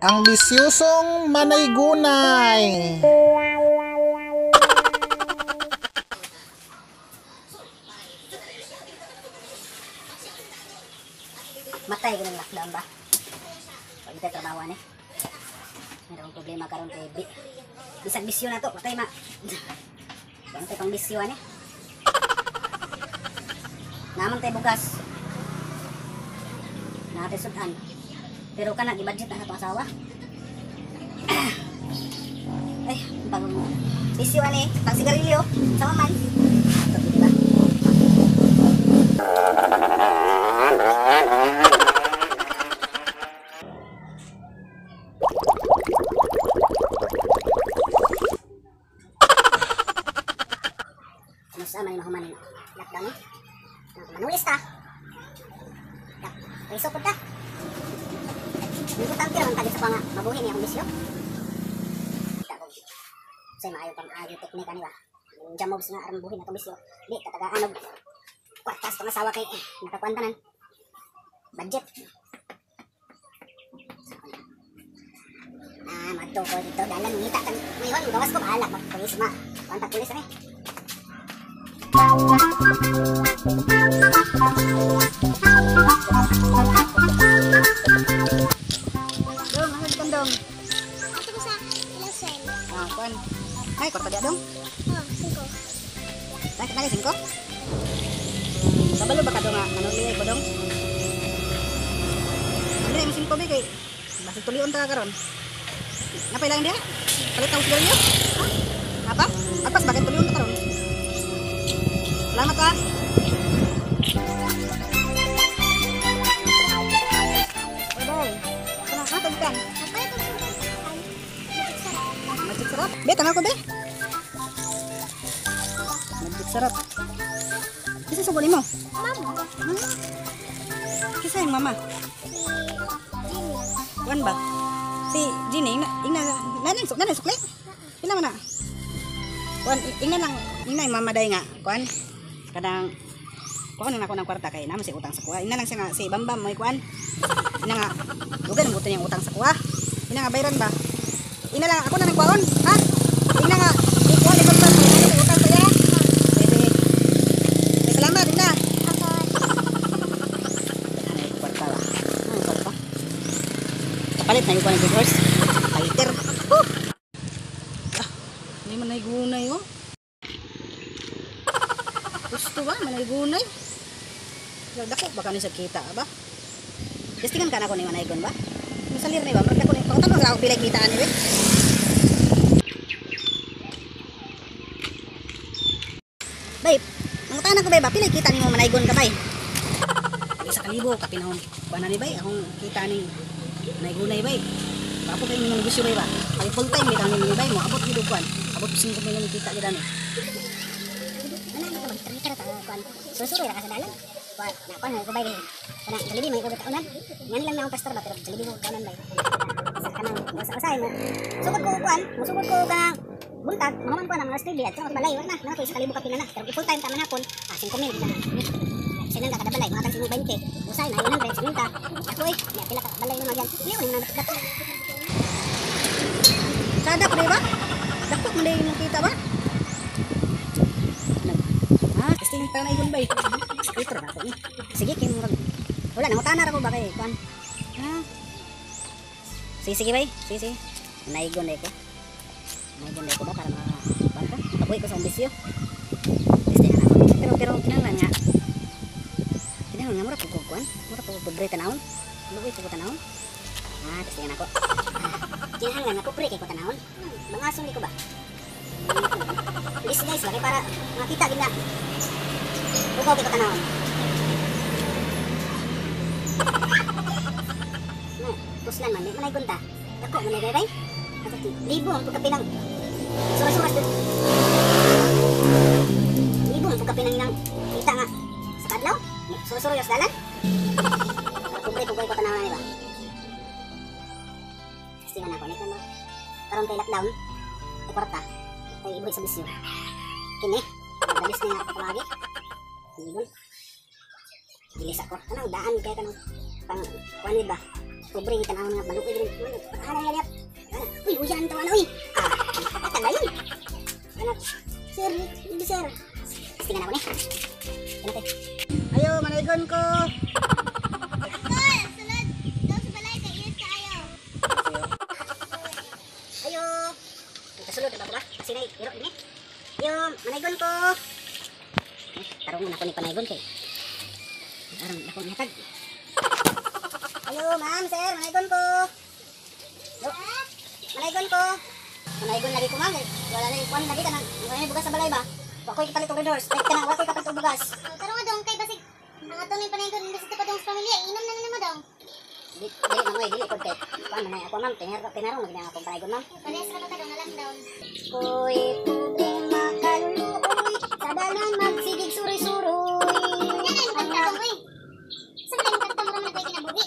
Ang bisyosong manaygunay. Matay ko ng lockdown ba? Pag ito trabaho ni. Meron problema karon kay bi. Bisag bisyo na to, matay ma. Bang tayo pang bisyo ani. Naman tayo bugas. Natin sudan. Pero kana gibudget na sa asawa. Ay, pang bisyo ani, pang sigarilyo, sama man. Ito, di ba? Ano sa man mahuman lockdown eh? Manulis ta. Priso pud ta. Importante raman tagi sa nga mabuhi ni akong bisyo. Say maayo pang ayo teknika ni ba. Ninja moves nga aron buhi na akong bisyo. Di katagaan og kwarta sa asawa kay nakakuan tanan. Budget. Ah, madto ko dito dalan ngita kan. Ngayon gawas ko bahala ko. Pulis ma. Kuan ta pulis eh. Dong, ano dong dong? Ato ko sa Ilasen. Ah, kuan. Ay, kwarta dia dong. Oh, singko. Ay, nagay singko? Kabalo ba ka dong nga manuli ko dong? Ano yung singko be kay basig tulion ta karon. Napay lang dia? Palit ang sigarilyo? Ha? Apa? Apas bakit tulion ta karon? Salamat ah. Bye. Kana ka kan? Apa ito sa Magic sarap. Magic sarap. Be, tanaw ko be. Magic sarap. Kisa sugol mo? Mama. Ah. Kisa yung mama? Si Jimmy. Kuan ba? Si Ginny, ingna, ingna, nanay, nanay, sukli? Pila man na? Kuan, ingna lang, ingna yung mama day nga, kuan. Kanang, kuan na ako ng kwarta kay naman si utang sa kuha. Ingna lang siya nga, si Bambam, may kuan. Ingna nga, dugay ng buto niyang utang sa kuha. Ingna nga, bayran ba? Ingna lang, ako na ng kuhaon, ha? Ingna nga, ikuha ni Bambam, may ano, may utang sa iya. Sige, sige. Ay, salamat, ingna. Ako. Ano yung kwarta ba? Ano yung kwarta? Kapalit na yung kuha ng Big Horse. Fighter. Woo! Ah, may manay-gunay oh. Gusto ba? Manay-gunay. Dako baka ni sa kita ba? Testingan ka na ako ni manaygon ba? Masalir ni ba? Murag dako ni pangutan sa ako pilay kita ani be. Bay, mangutan ako bay ba? Pilay kita nimo manaygon ka bay. Isa ka libo kapinahon. Kuan ni bay akong kita ning manaygunay bay. Papo kay nimo negosyo bay ba? Pag full time bitaw nimo bay mo abot gid og kuan. Abot 5 milyon kita gid ani. Ano ka magtriter ta kuan. Susuroy ra ka sa dalan. Kuan na kuan ko bay. Kana Jollibee may ko kaunan. Ngani lang na akong pastor ba pero Jollibee mo kaunan bay. Sa kanang usa-usay mo. Sugod ko kuan, musugod ko ka buntag, mahuman ko na mga alas 9 at sa balay wala na, naa ko isa ka libo kapila na. Pero full time ta man hapon, ah 5,000 na. Sinan ka kada balay, mga tag 20. Usay na 100 50. Ako eh, may pila ka balay naman yan. Hindi ko nang dapat. Sada ko ba? Dapat mo din yung kita ba? Ah, kasi yung parang naigon ba eh. Skater ba ako eh. Sige, kay murag. Wala, nangutana ra ko ba kay kuan? Ha? Sige, sige bay. Sige, sige. Naigon na ko. Naigon na ko ba para maka kuan ko? Makabuhi ko sa akong bisyo. Testing na ako. Pero kinahanglan nga. Kinahanglan nga mura ko kuan. Mura ko pobre tanawon. Luoy ko tanawon. Ah, testing na ako. Kinahanglan nga pobre kay ko tanawon. Bangason di ko ba? Please guys, bakit para makita gid na. Ugaw kay ko tanawon. Na, tuslan man, di man ay gunta. Dako man ay bay. Ato libo ang pagkapinang. Sura-sura dun. Libo ang pagkapinang ilang kita nga sa kadlaw. Sura-sura yung dalan. Pobre ko ko tanawon ni ba. Testingan ako ni kano. Karon kay lockdown, ay kwarta. Ay ibuhi sa bisyo. Kini, dalis na nga pamagi. Ligon. Gilis ako. Kanang daan kay kanang pang kuan ba? Pobre ni tanawon nga baluoy diri. Pagkana nga liap. Uy, uyan tawa na uy. Ah, atan na yun. Anak, sir, hindi sir. Tingnan ako ni. Ano kay? Ayo, manaygon ko. Uncle, sulod. Daw sa balay kay init kaayo. Ayo. Kasulod ba ko ba? Kasi na iro ni. Ayo, manaygon ko. Eh, tarong na ko ni panaygon kay. Aron ako nihatag. Ayo, ma'am, sir, manaygon ko. Yo, manaygon ko. Manaygon lagi ko, ma'am. Eh, wala na kuan lagi kanang wala na bugas sa balay ba? Wa koy kapalit og Red Horse. Ay, kanang wa koy kapalit og bugas. Oh, tarong nga dong kay basig ang ato ni panaygon imbes ito pa dong sa pamilya, inom na na namo dong. Dili, dili ma'am, oy, dili pud kay kuan man ay ako, ma'am, pinarong magina akong panaygon, ma'am. Parehas ra ka dong alam daw. Koy pobreng makaluluoy, sa dalan magsigig suroy-suroy. Nya na imong kanta dong uy. Sa man imong kanta mura man kay kinabuhi.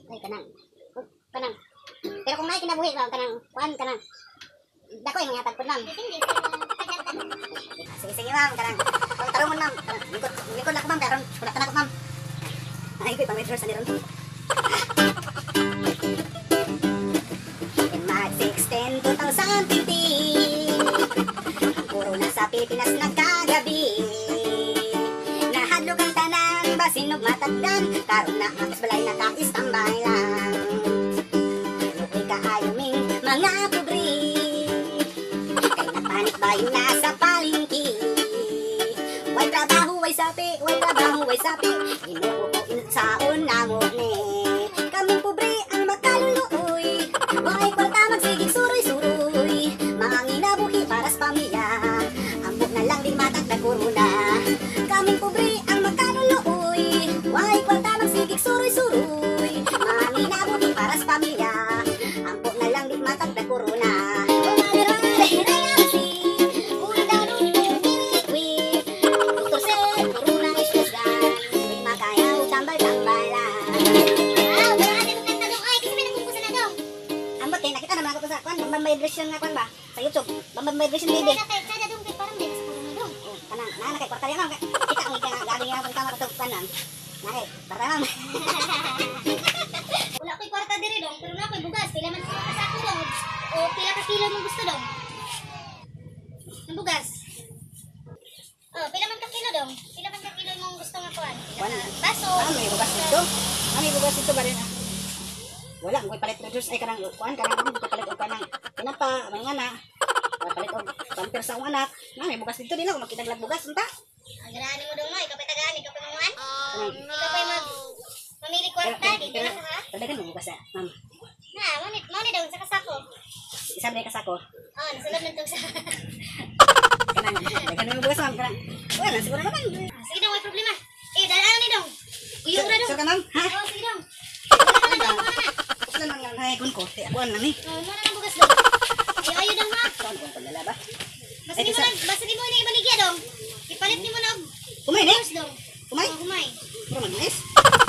Ay, kanang, oh, kanang. Pero kung naay kinabuhi, ma'am, kanang, kuan, kanang. Dako ay mga tagpod, ma'am. Depende sa imong pagkanta. Sige, sige, ma'am, kanang. Kung tarong mo, ma'am, kanang, lingkod, lingkod na ako, ma'am, pero wala na ako, ma'am. Ay, ko'y pang Red Horse, ani ron. In March 16, 2020, ang corona sa Pilipinas nagkagabi. Nahadlok ang tanan, basin og matagdan, karon na atos balay naka-standby lang. Luoy kaayo ming mga pobre, kay napanik bayo na sa palengke. Way trabaho, way sapi, way trabaho, way sapi, Ginoo ko insaon namo ni. Kaming pobre ang makaluluoy, way kwarta magsigig suroy-suroy. Mga nginabuhi para sa pamilya, ambot na lang di matag na corona. Kaming pobre ang makaluluoy, way kwarta magsigig suroy-suroy. Mga nginabuhi para sa pamilya, ambot na lang di matag na corona. Doktor Sir, corona is just gone. Di makaya tambal-tambal lang. Wow, pero ate imong kanta dong oy, kasi may nagkumpusa na dong. Ambot kay nakita naman ako sa kwan, Bambam Vibration nga kwan ba? Sa YouTube, Bambam Vibration TV. Wala kay kada dong kay parang dahil sa corona dong. Oh, kanang naa na kay kwarta niya, ma'am. Kita ang ika nga gabi nga kwan tama kwan ma'am. Na kay kwarta, ma'am. Wala ko'y kwarta diri dong, pero na ko'y bugas. Pila man ka sako dong o pila ka kilo mong gusto dong. Ng bugas. Oh, pila man ka kilo dong? Pila man ka kilo mong gusto nga kuan? Pila Kuan. ka baso. Ma'am, may bugas dito. Ma'am, may bugas dito ba rin? Ah? Wala, ang ko'y palit Red Horse ay kanang kuan kanang ko'y palit og kanang tinapa, may nga na. Ko'y palit og pamper sa akong anak. Ma'am, may bugas dito din ako makitaglag bugas unta. Ang graan mo dong no, ikaw pa'y tagaan, ikaw pa'y manguan. Kanang Ikaw pa'y mag mamili kwarta, di ka na ha? Talaga mo bugas ah, ma'am. Na, mo ni dong sa kasako. Isa ba kasako? Oh, nasulod man tong sa. Kanang daghan mo bugas, ma'am, kanang. Wala siguro naman. Ah, sige dong, may problema. Eh, dalaan ni dong. Uyong ra dong. Sure ka, ma'am? Ha? Oh, sige dong. Wala ka na dong, wala na. Uslan man nga nahigon ko. Kaya kuan lang ni. Oh, mo na ng bugas dong. Ayo, ayo dong ha. Kuan kuan pagdala ba? Basta di mo lang, basta di mo na ibaligya dong. Ipalit ni mo na og Kumay ni. horse dong. Kumay. Oh, humay. Puro man mais.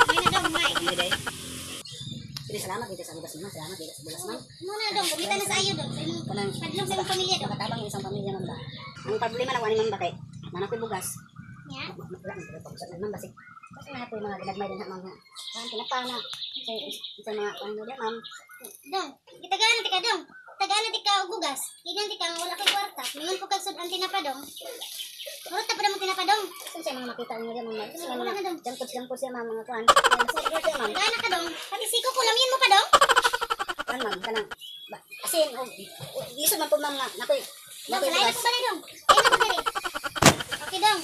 Humay na dong, humay. Hindi day. Sige, salamat dito sa bugas, ma'am. Salamat dito sa bugas, ma'am. Mo na dong, gamitan na sa ayo dong. Sa imong Kanang padlong sa imong pamilya dong. Makatabang yung isang pamilya, ma'am ba? Ang problema na kuan ma'am ba kay mana ko'y bugas. Nya. Wala man ko pag ma'am basig. Basta na po yung mga ginagmay din ha, ma'am. Ha. Kuan tinapa na. Sa sa mga kuan mo ma'am. Dong, gitagaan na tika dong. Tagaan na tika og bugas. Gigan tika nga wala kay kwarta. Mingon po kag sud-an tinapa dong. Murot na pa mo tinapa dong. Unsa yung mga makita niyo ma'am? Unsa yung Wala mga na dong. jangkot jangkot siya ma'am mga kuan. Sa siya, ma'am. Tagaan na ka dong. Pati siko ko lamin mo pa dong. Kuan ma'am kanang ba asin o lisod man po ma'am nga nakoy Dong, nakoy sa lain bugas. ako balay dong. Ayun ako diri. Okay dong.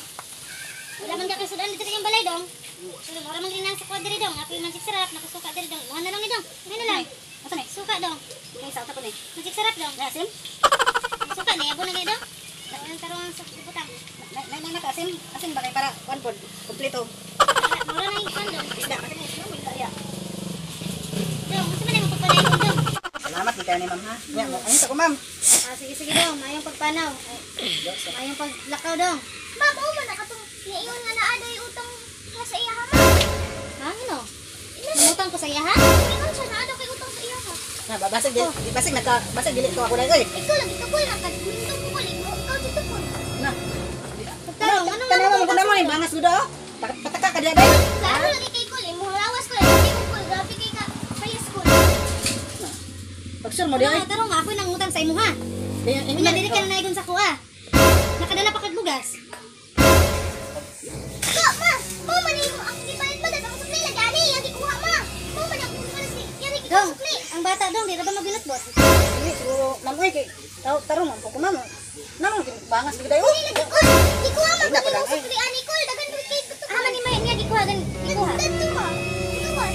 Wala man ka kay sudan dito sa iyong balay dong. Pero mura man rin ang sa diri dong. Ako yung magic sarap, nakasuka diri dong. Muha na lang ni dong. Muha na lang. Asa ni? Suka dong. Kay sa ko ni. Magic sarap dong. Na asin? Suka na yabo na gay dong. Ang tarong sa butang. Na na na naka asin, asin ba kay para kuan pod kompleto. Mura na yung kuan dong. Isda ba kay isda mo isda ya. Dong, unsa man imong pagpanayon dong? Salamat gid ni ma'am ha. Ya, ayun sa ko ma'am. Ah, sige sige dong, mayong pagpanaw. Ay, mayong paglakaw dong. Ma'am, oo man nakatong niingon nga naa day utang ka sa iya ha, ma'am. Ha, ano? Nangutang ko sa iya ha? Ingon siya naa daw kay utang sa iya ha. Na ba- basig di basig naka basig dili to ako dai oy. Ikaw lang ikaw lang kad minto ko kol ikaw ikaw dito ko. Na. Pagtarong, ano nga Tanawa mo kuno mo ni bangas gud oh. Pataka ka diya dai. Klaro lagi kay kol, imong lawas ko lang ko kol, grabe kay ka payas ko. Pag-sure mo di ay. Ano, tarong ako nang utang sa imuha. Unya dili ka na naigon sa kuha. Nakadala pa kag bugas. Ko, ma! Mo man yung ako gipalit ma, ako sukli lang gani, ang gikuha ma. Mo man ako gipalit yan gikuha Dong, sukli. ang bata dong, di ra ba magbinot-bot? Dili siguro ma'am oy kay tarong man po ko ma'am. Namang bangas gid ayo. Dili lagi ko. Gikuha ma Wala pa gani lang, mo ay. sukli ani ko, dagan ko kay gusto Ah, man ni may niya gikuha gan gikuha. Dito ma. Dito ma.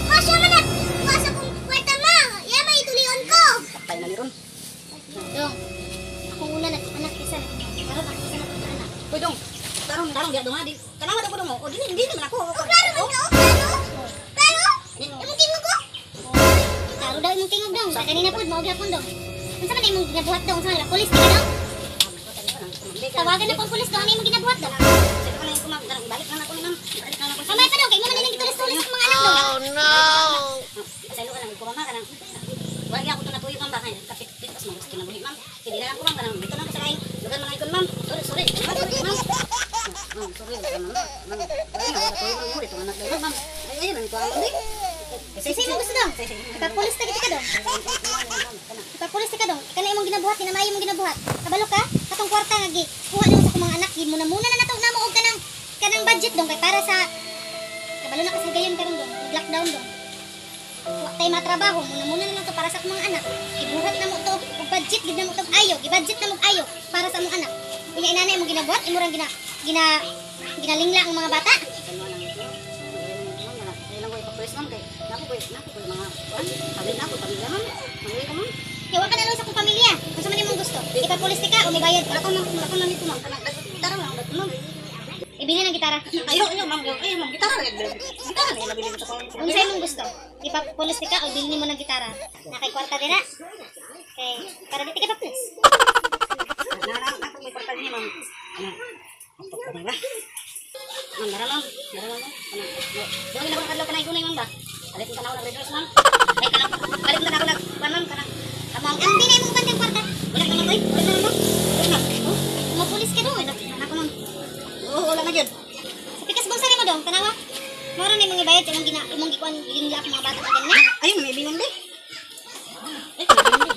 Ma, siya man na. Kuha sa kong kwarta ma. Ya may tulion ko. Patay na ni ron. Dong, akong una na anak isa na. Karon ako isa na akong anak. Uy dong. Tarong tarong diya dong ha. Di tanawa daw ko dong. O dili dili man ako. Oh, klaro man ka, oh, klaro. Klaro. Imong tingog ko. Klaro daw imong tingog dong. Sa kanina pod mao gyapon dong. Unsa man imong ginabuhat dong? Unsa man pulis ka dong? Tawagan na pong pulis dong. Ano imong ginabuhat dong? Sige na ko ma'am. Tarong balik na ako ni ma'am. Balik na ako. Kamay pa dong kay mo man ilang gitulis-tulis ang mga anak dong. Pasaylo ka lang ko mama kanang. Wala gyud ako to natuyo ma'am ba kay kapit pitas mo sa kinabuhi ma'am. Kay dili lang ko ma'am kanang dito lang ko sa laing lugar mga ikon ma'am. Sorry sorry. Ma'am, sorry ma'am. Ma'am, sorry ma'am. Ma'am, ay wala tuyo ma'am mo dito anak dito ma'am. Ay ayun ang kuan di. Kasi imong gusto dong. Ipapulis ta gid ka dong. Ipapulis ta ka dong. Kana imong ginabuhat, kinamayo imong ginabuhat. Kabalo ka, katong kwarta nga gi kuha nimo sa akong mga anak, gi muna muna na nato namo og kanang kanang budget dong kay para sa kabalo na kasi gayon karon dong, lockdown dong. Wa tay matrabaho, muna muna na lang to para sa akong mga anak. Gibuhat na mo to og budget gid na mo tog ayo, gi-budget na mo og ayo para sa among anak. Unya inana imong ginabuhat, imo rang gina gina ginalingla ang mga bata. Kay wa ka na sa akong pamilya. Unsa man imong gusto? Ipapulis ka o mibayad ka? Ibili ng gitara. Ayo, ayo, ma'am, ayo, ma'am, gitara, gitara, nabili ko sa Unsa imong gusto? Ipapulis ka o bilhin mo ng gitara? Nakay kwarta dira. Kay para di ka papulis. Na na may kwarta niya, ma'am. Ano? Ato ka ba? Ma'am, dara ma'am. Dara ma'am. Ano? Dili na ko nakadlaw kanay gunay ma'am ba? Balik mo tanaw nag red ma'am. Ay kanang balik mo tanaw nag kuan ma'am kanang among Ang di na imong bandang kwarta. wala na ma'am oy. Wala na ma'am. Wala na. Oh, Mapulis ka dong. anak ko ma'am. Oo, wala na gyud. Sa pikas bulsa nimo dong, tanawa. Moro na imong ibayad sa imong gina imong gikuan gilingla akong mga bata pa ganina. Ayun, may bilon di. Ay, may bilon di.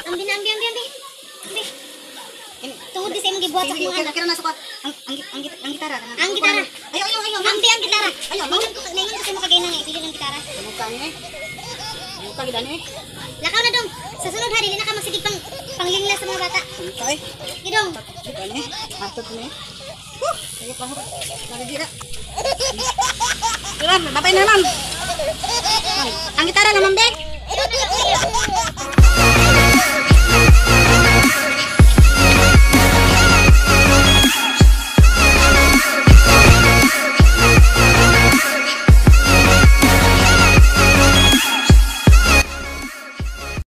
Ambi na ambi ambi ambi. Ambi. Tungod di sa imong gibuhat sa akong mga anak. Kira na sa ang ang ang ang gitara kanang. Ang gitara. Ayo, ayo, ayo. Ambi ang gitara. Ayo, ma'am. Ningon ko ningon ko sa imong kagay nga ibili ng gitara. Mukha ni eh. Mukha gid ani eh. Lakaw na dong. Sa sunod ha dili na ka magsigig pang panglingla sa mga bata. Mukha eh. Gidong. Ano eh? Matod ko na eh. Huh! Kaya pa ako. Nalidira. Ma'am, babay na ma'am. Ma'am, ang gitara na ma'am, be.